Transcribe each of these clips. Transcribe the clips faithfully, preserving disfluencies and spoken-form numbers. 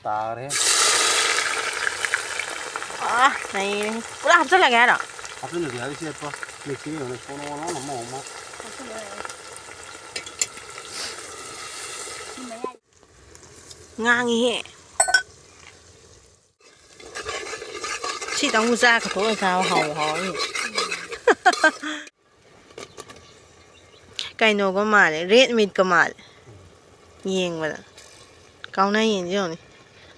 ꯇꯥꯈ꯭ꯔꯦ꯫ ꯑꯥ, ꯅꯩꯔꯦ꯫ ꯄꯨꯔꯥ ꯍꯥꯞꯆꯜꯂꯒꯦ ꯍꯥꯏꯔꯣ? ꯍꯥꯞꯆꯤꯜꯂꯒꯦ ꯍꯥꯏꯔꯤꯁꯦ꯫ ꯃꯤꯛꯁꯤꯡ ꯌꯦꯡꯉꯨꯅꯦ, ꯀꯣꯟ ꯑꯣꯟ ꯑꯣꯟ ꯑꯃ ꯑꯃ꯫ ꯉꯥꯡꯉꯤꯍꯦ꯫ ꯁꯤꯗꯪꯕꯨ ꯆꯥ ꯈꯛꯇ ꯑꯣꯏꯅ ꯆꯥꯕ ꯍꯥꯎꯕ ꯍꯥꯎꯔꯅꯤ꯫ ꯀꯩꯅꯣꯒ ꯃꯥꯜꯂꯦ, ꯔꯦꯗ ꯃꯤꯠꯀ ꯃꯥꯜꯂꯦ ꯌꯦꯡꯕꯗ꯫ ꯀꯥꯎꯅ ꯌꯦꯟꯁꯦ ꯌꯦꯡꯉꯨꯅꯦ꯫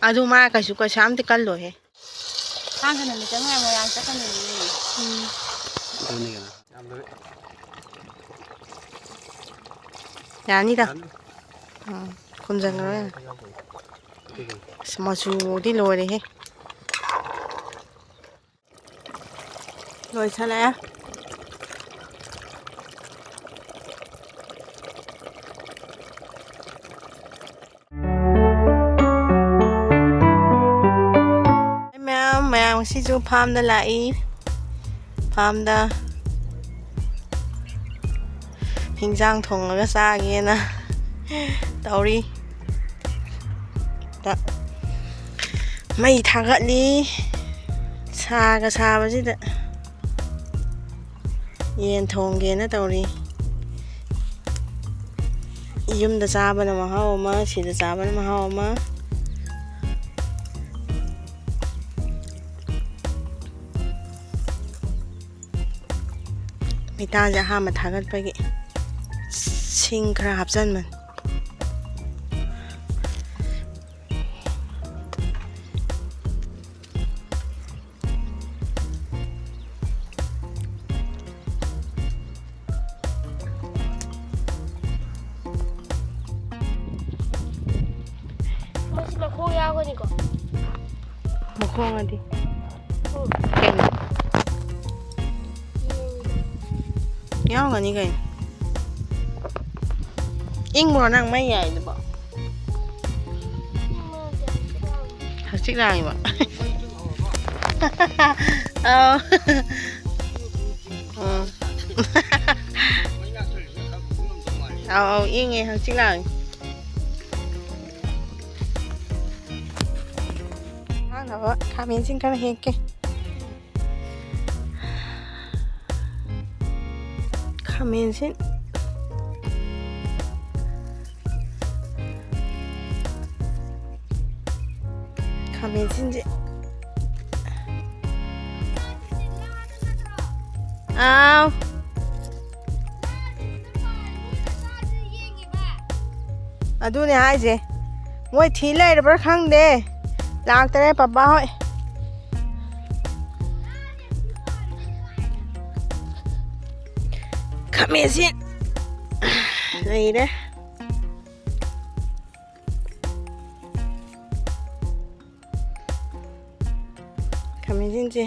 ꯑꯗꯨ ꯃꯥ ꯀꯩꯁꯨ ꯀꯩꯁꯨ ꯌꯥꯝꯗꯤ ꯀꯜꯂꯣꯏꯍꯦ꯫ ꯊꯥꯡꯖ ꯅꯨꯃꯤꯠꯇ ꯃꯌꯥꯝ ꯃꯌꯥꯝ ꯆꯠꯀꯅꯤ꯫ ꯎꯝ꯫ ꯑꯗꯨꯅꯤ ꯀꯩꯅꯣ꯫ ꯌꯥꯝꯗꯕꯤ꯫ ꯌꯥꯅꯤꯗ꯫ ꯌꯥꯅꯤ꯫ ꯎꯝ, ꯈꯨꯝꯖꯟꯈ꯭ꯔꯣ ꯌꯥꯅꯤ꯫ ꯌꯥꯎꯗꯕꯤ꯫ ꯑꯗꯨꯒꯤ꯫ ꯑꯁ, ꯃꯆꯨꯗꯤ ꯂꯣꯏꯔꯦꯍꯦ꯫ ꯂꯣꯏꯁꯜꯂꯛꯑꯦ꯫ ꯃꯌꯥꯝ, ꯃꯌꯥꯝ ꯉꯁꯤꯁꯨ ꯐꯥꯝꯗ ꯂꯥꯛꯏ꯫ ꯐꯥꯝꯗ ꯍꯤꯟꯖꯥꯡ ꯊꯣꯡꯉꯒ ꯆꯥꯒꯦꯅ ꯇꯧꯔꯤ꯫ ꯗ ꯃꯩ ꯊꯥꯒꯠꯂꯤ꯫ ꯁꯥꯒ ꯁꯥꯕꯁꯤꯗ ꯌꯦꯟ ꯊꯣꯡꯒꯦꯅ ꯇꯧꯔꯤ꯫ ꯌꯨꯝꯗ ꯆꯥꯕꯅ ꯃꯍꯥꯎ ꯑꯃ, ꯁꯤꯗ ꯆꯥꯕꯅ ꯃꯍꯥꯎ ꯑꯃ꯫ ꯃꯩꯇꯥꯟꯁꯦ ꯑꯍꯥꯟꯕ ꯊꯥꯒꯠꯄꯒꯤ ꯁꯤꯡ ꯈꯔ ꯍꯥꯞꯆꯟꯕꯅꯤ꯫ ꯃꯁꯤ ꯃꯈꯣꯡ ꯌꯥꯎꯒꯅꯤꯀꯣ? ꯃꯈꯣꯡ ꯑꯗꯤ? ꯎꯝ꯫ ꯀꯩꯅꯣ? ꯎꯝ꯫ ꯌꯥꯎꯒꯅꯤ ꯀꯩꯅꯣ꯫ ꯏꯪꯕ꯭ꯔꯣ ꯅꯪ ꯃꯩ ꯌꯥꯏꯗꯨꯕꯣ? ꯍꯛꯆꯤꯛ ꯂꯥꯡꯉꯤꯕ꯫ ꯑꯧ꯫ ꯎꯝ꯫ ꯑꯧ, ꯑꯧ, ꯏꯪꯉꯦ, ꯍꯛꯆꯤꯛ ꯂꯥꯡꯉꯤ꯫ ꯈꯥꯃꯦꯟꯁꯤꯟ ꯈꯔ ꯍꯦꯛꯀꯦ꯫ ꯈꯥꯃꯦꯟꯁꯤꯟ꯫ ꯈꯥꯃꯦꯟꯁꯤꯟꯁꯦ꯫ ꯑꯥꯎ꯫ ꯑꯗꯨꯅꯦ ꯍꯥꯏꯁꯦ꯫ ꯃꯣꯏ ꯊꯤ ꯂꯩꯔꯕ꯭ꯔꯥ ꯈꯪꯗꯦ꯫ ꯂꯥꯛꯇꯔꯦ ꯄꯄꯥ ꯍꯣꯏ꯫ ꯈꯥꯃꯦꯟꯁꯤꯟ ꯂꯩꯔꯦ꯫ ꯈꯥꯃꯦꯟꯁꯤꯟꯁꯦ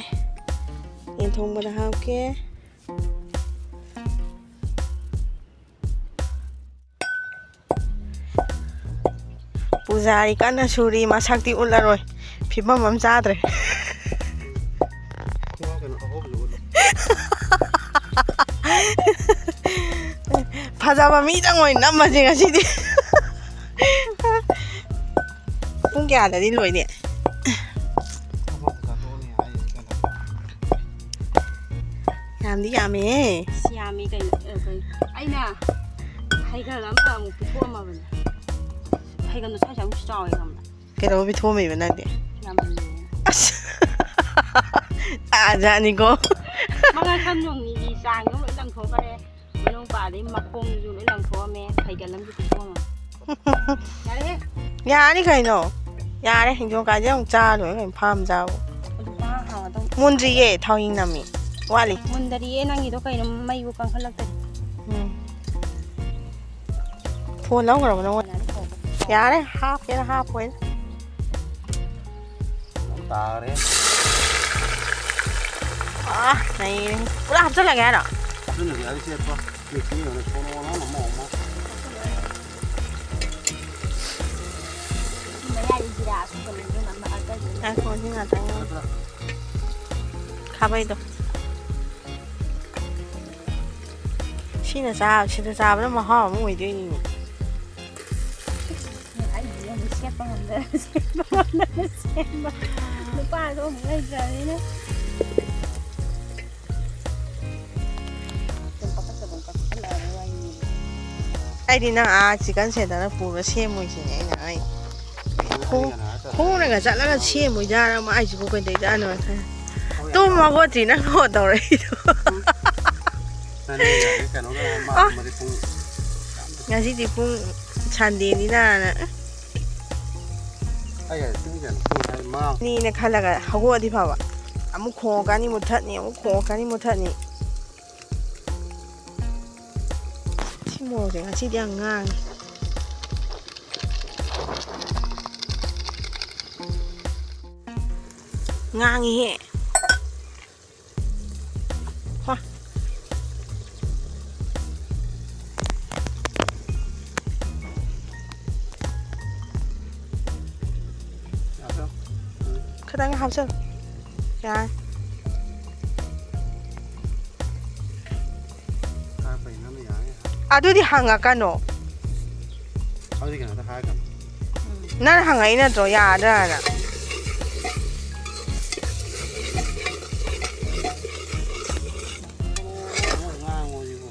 ꯌꯦꯟ ꯊꯣꯡꯕꯗ ꯍꯥꯞꯀꯦ꯫ ꯄꯨꯖꯥꯔꯤ ꯀꯟꯅ ꯁꯨꯔꯤ, ꯃꯁꯛꯇꯤ ꯎꯠꯂꯔꯣꯏ, ꯐꯤꯕꯝ ꯑꯃ ꯆꯥꯗ꯭ꯔꯦ꯫ ꯐꯖꯕ ꯃꯤꯗꯪ ꯑꯣꯏꯅ ꯅꯝꯃꯁꯦ ꯉꯁꯤꯗꯤ꯫ ꯄꯨꯡ ꯀꯌꯥꯗꯗꯤ ꯂꯣꯏꯅꯤ? ꯌꯥꯝꯗꯤ ꯌꯥꯝꯃꯦꯍꯦ꯫ ꯑꯁ, ꯌꯥꯝꯃꯤ ꯀꯩꯅꯣ꯫ ꯑ, ꯀꯩ-, ꯑꯩꯅ ꯐꯩꯒꯜ ꯑꯃ ꯑꯃꯨꯛ ꯄꯤꯊꯣꯛꯑꯝꯃꯕꯅꯦ꯫ ꯐꯩꯒꯜꯗꯣ ꯁ꯭ꯋꯥꯏꯁꯦ ꯑꯃꯨꯛ ꯆꯥꯎꯋꯦ ꯈꯪꯕ꯭ꯔꯥ? ꯀꯩꯗꯧꯕ ꯄꯤꯊꯣꯛꯑꯝꯃꯤꯕ ꯅꯪꯗꯤ? ꯌꯥꯝꯃꯜꯂꯦꯅ꯫ ꯑꯁ! ꯇꯥꯖꯥꯠꯅꯤꯀꯣ꯫ ꯃꯉꯥ ꯁꯝ ꯅꯣꯡꯅꯤꯒꯤ ꯆꯥꯡꯗꯣ ꯂꯣꯏ ꯂꯪꯊꯣꯛꯈ꯭ꯔꯦ꯫ ꯃꯅꯨꯡ ꯄꯥꯗꯩ ꯃꯈꯣꯡꯗꯨꯁꯨ ꯂꯣꯏ ꯂꯪꯊꯣꯛꯑꯝꯃꯦ꯫ ꯐꯩꯒꯜ ꯑꯃꯁꯨ ꯄꯤꯊꯣꯛꯑꯝꯃꯦ꯫ ꯌꯥꯔꯦꯍꯦ꯫ ꯌꯥꯔꯅꯤ ꯀꯩꯅꯣ꯫ ꯌꯥꯔꯦ, ꯍꯤꯡꯒꯣꯜ ꯀꯥꯏꯗꯩ ꯑꯃꯨꯛ ꯆꯥ ꯂꯣꯏꯔꯦ ꯀꯩꯅꯣ, ꯐꯥꯝ ꯆꯥꯕꯨ꯫ ꯑꯗꯨ ꯆꯥ ꯍꯥꯎꯔꯗꯧꯅꯤ꯫ ꯃꯨꯟꯗ꯭ꯔꯤꯌꯦ, ꯊꯥꯎꯍꯤꯡ ꯅꯝꯃꯤ꯫ ꯋꯥꯠꯂꯤ꯫ ꯃꯨꯟꯗꯔꯤꯌꯦ, ꯅꯪꯒꯤꯗꯣ ꯀꯩꯅꯣ ꯃꯩꯕꯨ ꯀꯟꯈꯠꯂꯛꯇꯔꯤ꯫ ꯎꯝ꯫ ꯐꯣꯟ ꯂꯧꯈ꯭ꯔꯕ ꯅꯪꯉꯣꯟꯗ? ꯌꯥꯔꯦ, ꯍꯥꯞꯀꯦꯔꯥ ꯍꯥꯞꯄꯣꯏꯔꯥ꯫ ꯇꯥꯔꯦ꯫ ꯑꯥ, ꯅꯩꯔꯦ꯫ ꯄꯨꯔꯥ ꯍꯥꯞꯆꯜꯂꯒꯦ ꯍꯥꯏꯔꯣ? ꯑꯗꯨꯅꯗꯤ ꯑꯩ ꯁꯦꯠꯄ꯫ ꯃꯤꯛꯁꯤꯡ ꯑꯣꯏꯅ ꯁꯣꯂꯣꯅ ꯑꯃ ꯑꯃ꯫ ꯃꯌꯥꯏꯗ ꯖꯤꯔꯥ ꯑꯁꯨꯕ ꯂꯩꯕ ꯉꯝꯕ ꯑꯀꯜꯕ꯫ ꯉꯥꯏꯈꯣ, ꯁꯤ ꯉꯥꯛꯇꯪ꯫ ꯈꯥꯕꯩꯗꯣ꯫ ꯁꯤꯅ ꯆꯥ-, ꯁꯤꯗ ꯆꯥꯕꯅ ꯃꯍꯥꯎ ꯑꯃ ꯑꯣꯏꯗꯣꯏꯅꯤꯅꯦ꯫ ꯑꯩꯗꯤ ꯑꯃꯨꯛ ꯁꯦꯠꯄ ꯉꯝꯗꯅ, ꯁꯦꯠꯄ ꯉꯝꯗꯅ ꯁꯦꯝꯕ꯫ ꯂꯩꯇ꯭ꯔꯕꯅꯤꯅ꯫ ꯑꯗꯨꯝ ꯄꯥꯈꯠꯇ ꯑꯗꯨꯝ ꯀꯛꯁꯜꯂꯛꯑꯕ ꯋꯥꯔꯤꯅꯤ꯫ ꯑꯩꯗꯤ ꯅꯪ ꯑꯥ ꯆꯤꯛꯀꯟ ꯁꯦꯟꯇꯔꯗ ꯄꯨꯔ ꯁꯦꯝꯃꯣꯏꯁꯤꯅꯦ ꯑꯩꯅ ꯍꯥꯏ꯫ ꯈꯣꯡ-, ꯈꯣꯡꯅꯒ ꯆꯠꯂꯒ ꯁꯦꯝꯃꯣꯏꯖꯥꯔ ꯑꯃ ꯑꯩꯁꯤꯕꯨ ꯀꯩꯗꯧꯖꯥꯠꯅꯣ ꯈꯜꯂꯦ꯫ ꯇꯨꯝ ꯍꯧꯒꯠꯇ꯭ꯔꯤ ꯅꯪ ꯐꯣꯟ ꯇꯧꯔꯛꯏꯗꯣ꯫ ꯅꯪ ꯀꯩꯅꯣꯒ ꯃꯥ ꯑ꯫ ꯃꯔꯤ ꯄꯨꯡ ꯉꯁꯤꯗꯤ ꯄꯨꯡ ꯁꯟꯗꯦꯅꯤꯅꯅ꯫ ꯑꯩ ꯍꯥꯏ ꯄꯨꯡ ꯀꯌꯥꯅꯣ? ꯄꯨꯡ ꯍꯥꯏ ꯃꯉꯥ꯫ ꯅꯤꯅ ꯈꯜꯂꯒ ꯍꯧꯒꯠꯂꯗꯤ ꯐꯕ꯫ ꯑꯃꯨꯛ ꯈꯣꯡꯉꯛꯀꯅꯤ ꯃꯨꯠꯊꯠꯅꯤ, ꯑꯃꯨꯛ ꯈꯣꯡꯉꯛꯀꯅꯤ ꯃꯨꯠꯊꯠꯅꯤ꯫ ꯁꯤ ꯃꯣꯔꯣꯛꯁꯦ ꯉꯁꯤꯗꯤ ꯌꯥꯝ ꯉꯥꯡꯉꯤ꯫ ꯉꯥꯡꯉꯤꯍꯦ꯫ ꯍꯣꯏ꯫ ꯈꯤꯇꯪ ꯍꯥꯞꯆꯜꯂꯨ꯫ ꯌꯥꯔꯦ꯫ ꯍꯥꯞꯄꯩ ꯅꯝꯃ ꯌꯥꯔꯦ꯫ ꯑꯗꯨꯗꯤ ꯍꯪꯉꯛꯀꯅꯣ꯫ ꯑꯗꯨꯗꯤ ꯀꯩꯅꯣꯗ ꯍꯥꯏꯔꯛꯀꯅꯣ꯫ ꯅꯪ ꯍꯪꯉꯛꯏ ꯅꯠꯇ꯭ꯔꯣ ꯌꯥꯗ꯭ꯔꯥꯅ? ꯉꯥꯡꯉꯣ ꯁꯤꯕꯨ꯫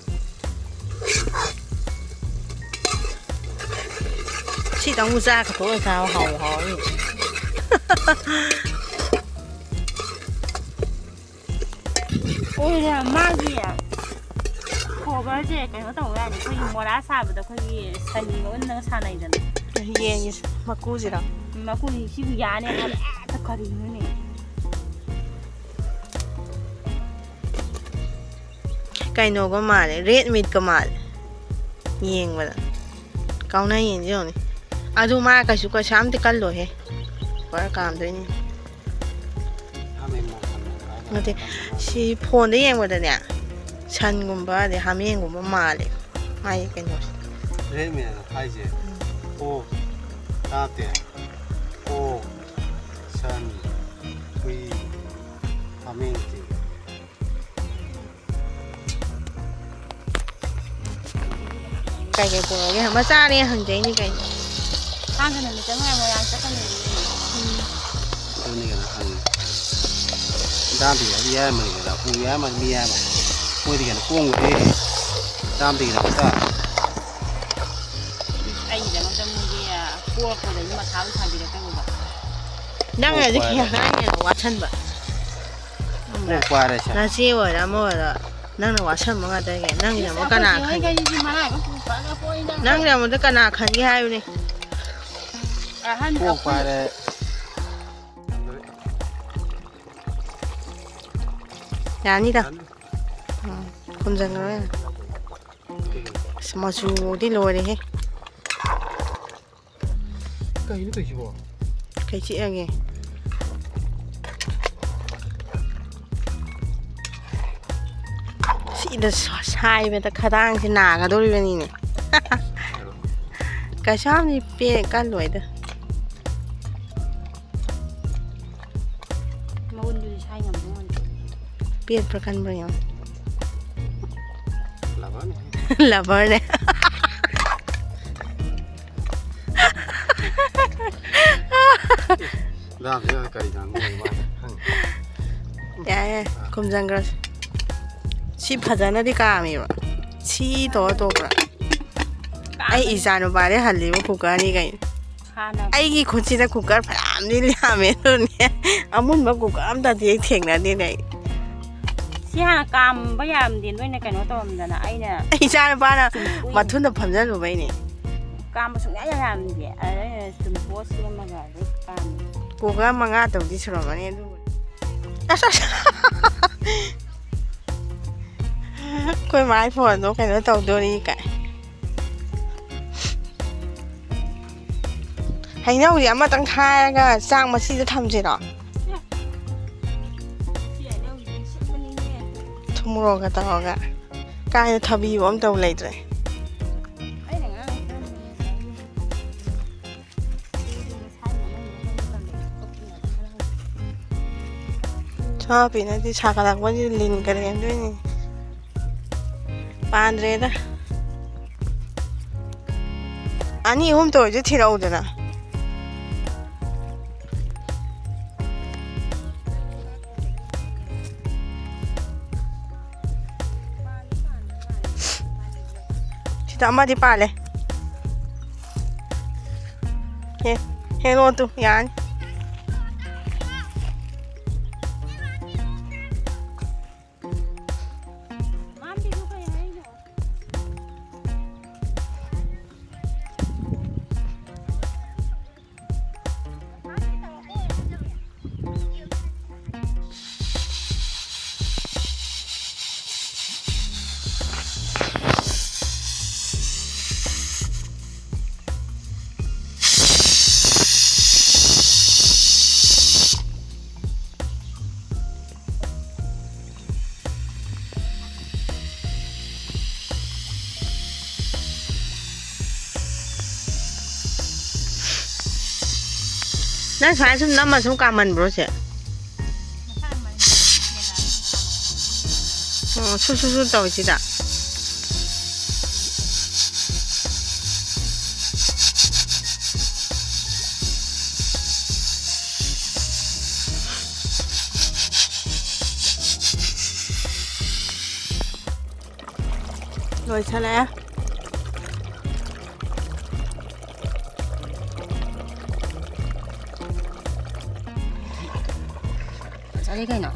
ꯁꯤꯗꯪꯕꯨ ꯆꯥ ꯈꯛꯇ ꯑꯣꯏ ꯆꯥꯕ ꯍꯥꯎꯕ ꯍꯥꯎꯔꯅꯤ꯫ ꯑꯣꯏꯔꯦ ꯃꯥꯒꯤ ꯀꯣꯚꯔꯁꯦ ꯀꯩꯅꯣ ꯇꯧꯕ ꯌꯥꯅꯤ꯫ ꯑꯩꯈꯣꯏꯒꯤ ꯃꯣꯔꯥ ꯁꯥꯕꯗ ꯑꯩꯈꯣꯏꯒꯤ ꯁꯟꯒꯤ ꯃꯎꯟꯗꯒ ꯁꯥꯟꯅꯩꯗꯅ꯫ ꯌꯦꯡꯉꯤꯁꯦ ꯃꯀꯨꯁꯤꯔꯣ? ꯃꯀꯨꯁꯤ ꯁꯤꯕꯨ ꯌꯥꯅꯤ ꯍꯥꯏꯕ ꯍꯦꯛꯇ ꯀꯔꯤꯅꯣꯅꯦ? ꯀꯩꯅꯣꯒ ꯃꯥꯜꯂꯦ, ꯔꯦꯗ ꯃꯤꯠꯀ ꯃꯥꯜꯂꯦ ꯌꯦꯡꯕꯗ꯫ ꯀꯥꯎꯅ ꯌꯦꯟꯁꯦ ꯌꯦꯡꯉꯨꯅꯦ꯫ ꯑꯗꯨ ꯃꯥ ꯀꯩꯁꯨ ꯀꯩꯁꯨ ꯌꯥꯝꯗꯤ ꯀꯜꯂꯣꯏꯍꯦ꯫ ꯀꯨꯀꯔ ꯀꯥꯝꯗꯣꯏꯅꯤ꯫ ꯅꯠꯇꯦ, ꯁꯤ ꯐꯣꯟꯗ ꯌꯦꯡꯕꯗꯅꯦ ꯁꯟꯒꯨꯝꯕ ꯑꯗꯩ ꯍꯥꯃꯦꯡꯒꯨꯝꯕ ꯃꯥꯜꯂꯦ ꯃꯥꯒꯤ ꯀꯩꯅꯣꯁꯦ꯫ ꯔꯦꯗ ꯃꯤꯠ ꯍꯥꯏꯁꯦ ꯑꯣꯛ ꯅꯠꯇꯦ꯫ ꯑꯣꯛ, ꯁꯟ, ꯍꯨꯏ, ꯍꯥꯃꯦꯡ꯫ ꯀꯩ ꯀꯩ ꯄꯨꯔꯛꯎꯒꯦ? ꯃꯆꯥꯅꯦ ꯍꯪꯖꯩꯅꯤ ꯀꯩꯅꯣ꯫ ꯊꯥꯡꯖ ꯅꯨꯃꯤꯠꯇ ꯃꯣꯏꯔꯥꯡ ꯃꯣꯏꯔꯥꯡ ꯆꯠꯀꯅꯤ꯫ ꯑꯗꯨꯅꯤ ꯀꯩꯅꯣ ꯍꯪꯉꯤ꯫ ꯆꯥꯝꯗꯒꯤ ꯍꯥꯏꯗꯤ ꯌꯥꯔꯝꯕꯅꯤꯗꯅ, ꯎ ꯌꯥꯔꯝꯃꯗꯤ ꯃꯤ ꯌꯥꯔꯝꯃꯅꯤ꯫ ꯃꯣꯏꯗꯤ ꯀꯩꯅꯣ ꯀꯣꯡꯕꯗꯤ ꯆꯥꯝꯗꯒꯤꯗꯃꯛꯇ꯫ ꯑꯩꯒꯤꯗꯃꯛꯇ ꯃꯣꯏꯒꯤ ꯄꯣꯔꯛꯄꯗꯒꯤ ꯃꯊꯥ ꯑꯃ ꯁꯥꯕꯤꯔꯛꯀꯅꯨꯕ꯫ ꯅꯪꯅꯗꯤ ꯀꯣꯛ ꯄꯥꯏꯔꯦ꯫ ꯍꯦꯟꯅ ꯍꯦꯟꯅ ꯋꯥꯠꯁꯟꯕ꯫ ꯀꯣꯛ ꯄꯥꯏꯔꯦ ꯁꯦ꯫ ꯅꯆꯦ ꯑꯣꯏꯔ ꯑꯃ ꯑꯣꯏꯔ ꯅꯪꯅ ꯋꯥꯠꯁꯟꯕ ꯉꯥꯛꯇꯒꯤ ꯅꯪꯒꯤꯗꯃꯛ ꯀꯅꯥ ꯈꯟꯒꯦ? ꯅꯪꯒꯤꯗꯃꯛꯇ ꯀꯅꯥ ꯈꯟꯒꯦ ꯍꯥꯏꯕꯅꯤ? ꯑꯍꯟ ꯀꯣꯛ ꯑꯩꯈꯣꯏ ꯄꯥꯏꯔꯦ꯫ ꯌꯥꯅꯤꯗ꯫ ꯎꯝ, ꯈꯨꯝꯖꯟꯈ꯭ꯔꯣ ꯌꯥꯔꯦ꯫ ꯑꯁ, ꯃꯆꯨꯗꯤ ꯂꯣꯏꯔꯦꯍꯦ꯫ ꯀꯩꯅꯣ ꯇꯧꯏꯁꯤꯕꯣ? ꯀꯩ ꯆꯤꯛꯑꯒꯦ? ꯁꯤꯗ ꯁ-, ꯁꯥꯏꯕꯗ ꯈꯗꯥꯡꯁꯦ ꯅꯥꯒꯗꯧꯔꯤꯕꯅꯤꯅꯦ꯫ ꯀꯩꯁꯨ ꯌꯥꯝꯗꯤ ꯄꯦ-, ꯀꯜꯂꯣꯏꯗ꯫ ꯃꯒꯨꯟꯗꯨꯗꯤ ꯁꯥꯏ ꯉꯝꯗꯧ ꯃꯥꯟꯗꯦ꯫ ꯄꯦꯠꯄ꯭ꯔꯥ ꯀꯟꯕ꯭ꯔꯥ ꯌꯦꯡꯉꯣ꯫ ꯂꯕꯔꯅꯦ꯫ ꯂꯕꯔꯅꯦ꯫ ꯂꯥꯝꯁꯤꯅ ꯀꯔꯤ ꯉꯥꯡꯕꯅꯣ ꯃꯥꯅ ꯈꯪꯉꯤ꯫ ꯌꯥꯔꯦ, ꯌꯥꯔꯦ, ꯈꯨꯝꯖꯟꯈ꯭ꯔꯁꯤ꯫ ꯁꯤ ꯐꯖꯅꯗꯤ ꯀꯥꯝꯃꯦꯕ꯫ ꯁꯤ ꯇꯧꯔ ꯇꯣꯛꯄ꯭ꯔꯥ? ꯑꯩ ꯏꯆꯥ ꯅꯨꯄꯥꯗꯤ ꯍꯜꯂꯤꯕ ꯀꯨꯀꯔꯅꯤ ꯀꯩꯅꯣ꯫ ꯍꯥꯟꯅ ꯑꯩꯒꯤ ꯈꯨꯠꯁꯤꯗ ꯀꯨꯀꯔ ꯐꯅꯌꯥꯝꯗꯤ ꯌꯥꯝꯃꯦ ꯑꯗꯨꯅꯦ꯫ ꯑꯃꯨꯟꯕ ꯀꯨꯀꯔ ꯑꯝꯇꯗꯤ ꯍꯦꯛ ꯊꯦꯡꯅꯗꯦꯅꯦ ꯑꯩ꯫ ꯁꯤ ꯍꯥꯟꯅ ꯀꯥꯝꯕ ꯌꯥꯔꯝꯗꯦ, ꯅꯣꯏꯅ ꯀꯩꯅꯣ ꯇꯧꯔꯝꯗꯅ꯫ ꯑꯩꯅ ꯏꯆꯥ ꯅꯨꯄꯥꯅ ꯁꯨꯝ ꯀꯨꯏꯅ ꯃꯊꯨꯟꯗ ꯐꯝꯖꯜꯂꯨꯕꯩꯅꯦ꯫ ꯀꯥꯝꯕ ꯁꯨꯡꯌꯥ ꯌꯥꯔꯝꯗꯦ꯫ ꯑꯗ ꯑꯩꯅ ꯁꯨꯝ ꯄꯣꯠ ꯁꯦꯝꯃꯒ ꯑꯗꯩ ꯀꯥꯝꯃꯤ꯫ ꯀꯨꯀꯔ ꯃꯉꯥ ꯇꯔꯨꯛꯇꯤ ꯁꯨꯔꯝꯃꯅꯤ ꯑꯗꯨꯕꯨꯗꯤ꯫ ꯑꯁ, ꯑꯁ꯫ ꯑꯩꯈꯣꯏ ꯃꯥꯏ ꯐꯣꯟꯗꯣ ꯀꯩꯅꯣ ꯇꯧꯗꯣꯔꯤ ꯀꯥꯏ꯫ ꯍꯩꯅꯧꯁꯦ ꯑꯃꯇꯪ ꯈꯥꯏꯔꯒ ꯆꯥꯛ ꯃꯆꯤꯗ ꯊꯝꯁꯤꯔꯣ? ꯊꯨꯝ ꯃꯣꯔꯣꯛꯀ ꯇꯧꯔꯒ꯫ ꯀꯥꯏꯗ ꯊꯕꯤꯕꯨ ꯑꯝꯇꯕꯨ ꯂꯩꯇ꯭ꯔꯦ꯫ ꯁꯣꯝꯄꯤꯅꯗꯤ ꯁꯥꯒꯠꯂꯛꯄꯁꯤꯗ ꯂꯤꯟ ꯀꯔꯦꯟꯗꯣꯏꯅꯤ꯫ ꯄꯥꯟꯗ꯭ꯔꯦꯗ꯫ ꯑꯅꯤ ꯑꯍꯨꯝꯇ ꯑꯣꯏꯔꯁꯨ ꯊꯤꯔꯛꯎꯗꯅ꯫ ꯑꯃꯗꯤ ꯄꯥꯜꯂꯦ꯫ ꯍꯦ, ꯍꯦꯛꯂꯛꯑꯣ ꯇꯨ, ꯌꯥꯔꯅꯤ꯫ ꯅꯪ ꯁꯨꯃꯥꯏꯅ ꯁꯨꯝ ꯅꯝꯃ ꯁꯨꯝ ꯀꯥꯃꯟꯕ꯭ꯔꯣ ꯁꯦ? ꯑꯣ, ꯁꯨ ꯁꯨ ꯁꯨ ꯇꯧꯋꯤ ꯁꯤꯗ꯫ ꯂꯣꯏꯁꯜꯂꯛꯑꯦ꯫ ꯐꯖꯔꯦ ꯀꯩꯅꯣ꯫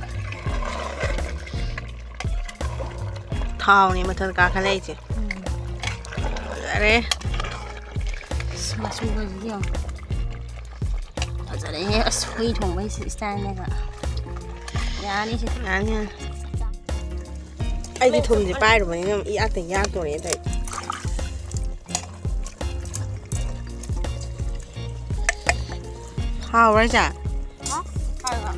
ꯊꯥꯎꯅꯦ ꯃꯊꯛꯇ ꯀꯥꯈꯠꯂꯛꯏꯁꯦ꯫ ꯎꯝ꯫ ꯐꯖꯔꯦ꯫ ꯑꯁ, ꯃꯆꯨꯒꯁꯤꯗꯤ ꯌꯦꯡꯉꯣ꯫ ꯐꯖꯔꯦꯍꯦ꯫ ꯑꯁ, ꯍꯨꯏ ꯊꯣꯡꯕꯩ ꯏꯁꯇꯥꯏꯜꯅꯦꯕ꯫ ꯌꯥꯅꯤ ꯁꯤ꯫ ꯌꯥꯅꯤ, ꯌꯥꯅꯤ꯫ ꯑꯩꯗꯤ ꯊꯨꯝꯁꯦ ꯄꯥꯏꯔꯨꯕꯅꯤꯅ ꯏꯌꯥꯛꯇ ꯌꯥꯛꯇꯣꯔꯦ ꯇꯧꯔꯤꯁꯦ꯫ ꯍꯥꯎꯕ꯭ꯔꯥ ꯏꯆꯥ? ꯍꯥꯎꯋꯦ꯫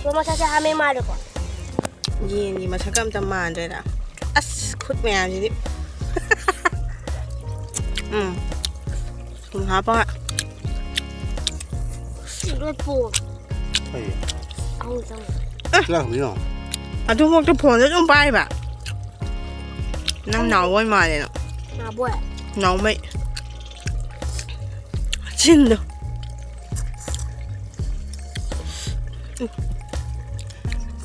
ꯑꯗꯣ ꯃꯁꯛꯁꯦ ꯍꯥꯃꯦꯡ ꯃꯥꯜꯂꯦꯀꯣ? ꯌꯦꯟꯒꯤ ꯃꯁꯛꯀ ꯑꯝꯇ ꯃꯥꯟꯗ꯭ꯔꯦꯗ꯫ ꯑꯁ, ꯈꯨꯠ ꯃꯌꯥꯝꯁꯤꯗꯤ꯫ ꯎꯝ꯫ ꯊꯨꯝ ꯍꯥꯞꯄꯒ꯫ ꯂꯣꯏ ꯄꯣꯝꯃꯦ꯫ ꯀꯩ? ꯑꯍꯨꯝ ꯆꯪꯉꯦ꯫ ꯆꯥꯛ ꯊꯣꯡꯉꯤꯔꯣ? ꯑꯗꯨꯃꯛꯇ ꯐꯣꯟꯗ ꯑꯗꯨꯝ ꯄꯥꯏꯕ꯫ ꯅꯪ ꯅꯥꯎꯕꯣꯏ ꯃꯥꯜꯂꯦ ꯅꯪ꯫ ꯅꯥꯎꯕꯣꯏ꯫ ꯅꯥꯎꯃꯩ꯫ ꯆꯤꯟꯗꯣ꯫ ꯎꯝ꯫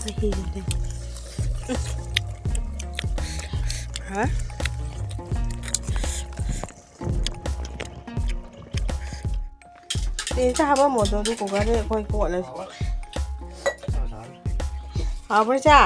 ꯆꯍꯤꯁꯤꯗꯤ꯫ ꯎꯝ꯫ ꯍꯥ? ꯇꯦꯁꯇ ꯍꯥꯞꯄꯝꯃꯣ ꯑꯗꯣ, ꯑꯗꯨ ꯀꯨꯀꯔꯗ ꯑꯩꯈꯣꯏ ꯀꯣꯠꯂꯁꯤ꯫ ꯍꯥꯎꯕ꯭ꯔꯥ, ꯏꯆꯥ?